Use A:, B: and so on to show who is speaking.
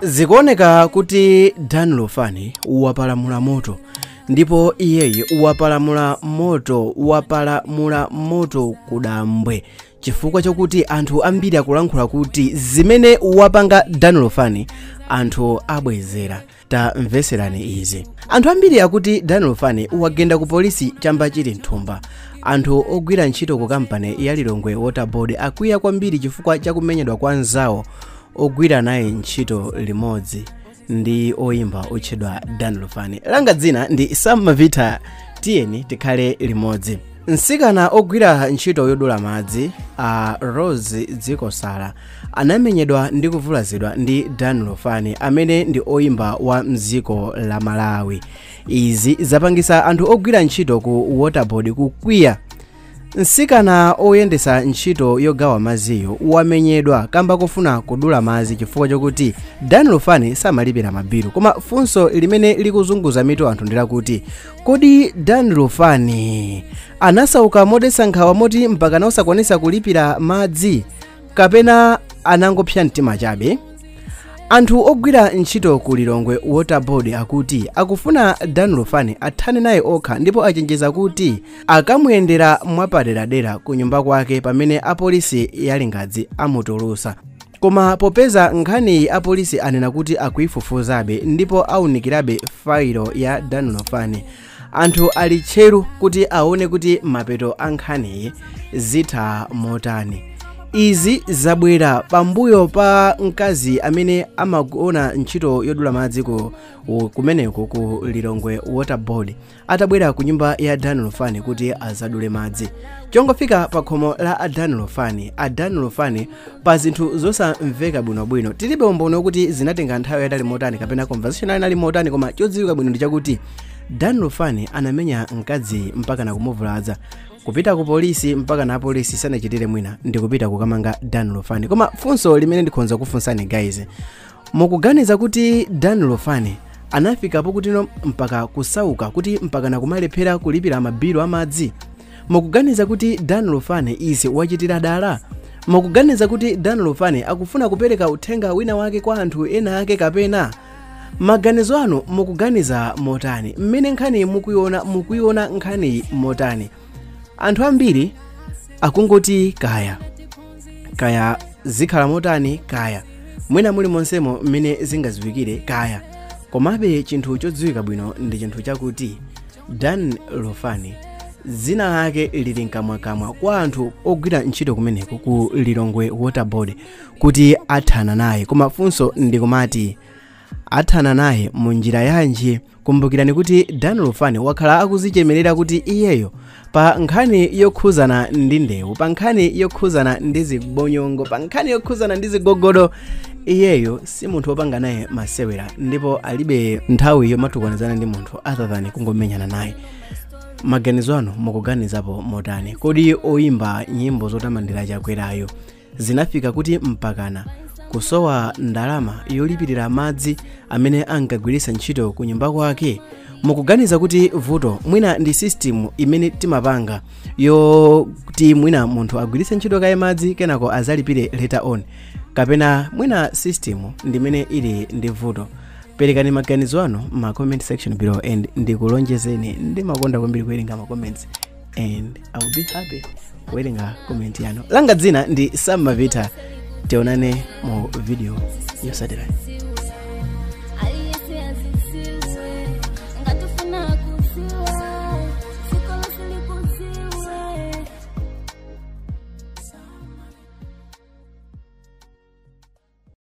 A: Zikuoneka kuti Dan Lufani wapalamula moto, ndipo iyeyi wapalamula moto, wapalamula moto kudambwe, chifukwa chokuti anthu ambiri akulankhula kuti zimene wapanga Dan Lufani anthu abwezera. Tamveserani izi. Anthu ambiri akuti Dan Lufani wagenda ku polisi chamba chili nthumba. Anthu ogwira ntchito ku kampani ya Lilongwe Water Board akwiya kwambiri chifukwa chakumenyedwa kwa anzawo ogwira naye ntchito limodzi ndi oyimba otchedwa Dan Lufani. Langa dzina ndi Sam Mavita, tiyeni tikhale limodzi. Mtsikana ogwira ntchito yodula madzi a Rose Dzikosala anamenyedwa ndi kuvulazidwa ndi Dan Lufani amene ndi oyimba wa mdziko la Malawi. Izi zapangisa anthu ogwira ntchito ku Waterboard kukwiya. Mtsikana oyendesa ntchito yogawa madziyo wamenyedwa kamba kofuna kudula madzi chifukwa chokuti Dan Lufani samalipira mabilu. Koma funso limene likuzunguza mitu anthu ndilakuti, kodi Dan Lufani anasauka modetsa nkhawa moti mpaka osakwanisa kulipira madzi, kapena anangopsa mtima chabe? Anthu ogwira ntchito ku Lilongwe Water Board akuti akufuna Dan Lufani athane naye okha, ndipo achenjeza kuti akamuyendera mwapaderadera ku nyumba kwake pamene apolisi yalingadzi amutulusa. Koma popeza nkhaniyi apolisi anena kuti akuifufuzabe ndipo awunikirabe failo ya Dan Lufani, anthu ali tcheru kuti aone kuti mapeto a nkhaniyi zitha motani. Izi zabwera pambuyo pa mkazi amene amagona ntchito yodula madzi kumeneko ku Lilongwe Water Board atabwera ku nyumba ya Dan Lufani kuti azadule madzi. Chongofika pa khomo la Dan Lufani, a Dan Lufani pa zinthu zosamveka bwinobwino, tilibe umboni wokuti zinatenga nthawi yatali motani kapena conversation inali motani, koma chodziwika bwino ndi chakuti Dan Lufani anamenya mkazi mpaka nakumuvulaza, kupita ku polisi mpaka na polisi sanachitire mwina ndi kupita kukamanga Dan Lufani. Koma funso limene ndikhonza kufunsani guys, mukuganiza kuti Dan Lufani anafikapo kuti mpaka kusauka kuti mpaka nakumalephera kulipira mabilu amadzi? Mukuganiza kuti Dan Lufani izi wachitira dala? Mukuganiza kuti Dan Lufani akufuna kupereka uthenga wina wake kwa anthu ena ake, kapena maganizo anu mukuganiza motani? Mmene nkhani mukuiona nkhani motani? Anthu ambiri akungoti kaya kaya zikhala motani, kaya mwina muli monsemo mmene zingaziwikire kaya. Komabe chinthu chodziwika bwino ndi chinthu chakuti Dan Lufani dzina lake lili mkamwakamwa kwa anthu ogwira ntchito kumeneko ku Lilongwe Water Board kuti athana naye. Koma funso ndikumati, athana naye mu njira yanji? Kumbukirani kuti Dan Lufani wakhala akuzichemerera kuti iyeyo pa nkhani yokhuzana ndi ndewu, pa nkhani yokhuzana ndi zibonyongo, pa nkhani yokhuzana ndi zigogodo, iyeyo si munthu wopanga naye masewera, ndipo alibe nthawi yomatukwanizana ndi munthu other than kungomenyana naye. Maganizo anu mukuganizapo motani? Kodi oyimba nyimbo zotamandira Chakwerayo zinafika kuti mpakana kusowa ndalama yolipirira madzi amene ankagwiritsa ntchito ku nyumba kwake? Mukuganiza kuti vuto mwina ndi system imene timapanga yoti mwina munthu agwiritse ntchito kaye madzi kenako azalipire later on, kapena mwina system ndimene ili ndi vuto? Perekani maganizo anu ma comment section below, and ndikulonjezeni ndimakonda kwambiri kuwerenga ma comments, and I will be happy kuwerenga comment yanu. Langa dzina ndi Sam Mavita, tionane mu video yotsatira.
B: Aliyese azisiwa.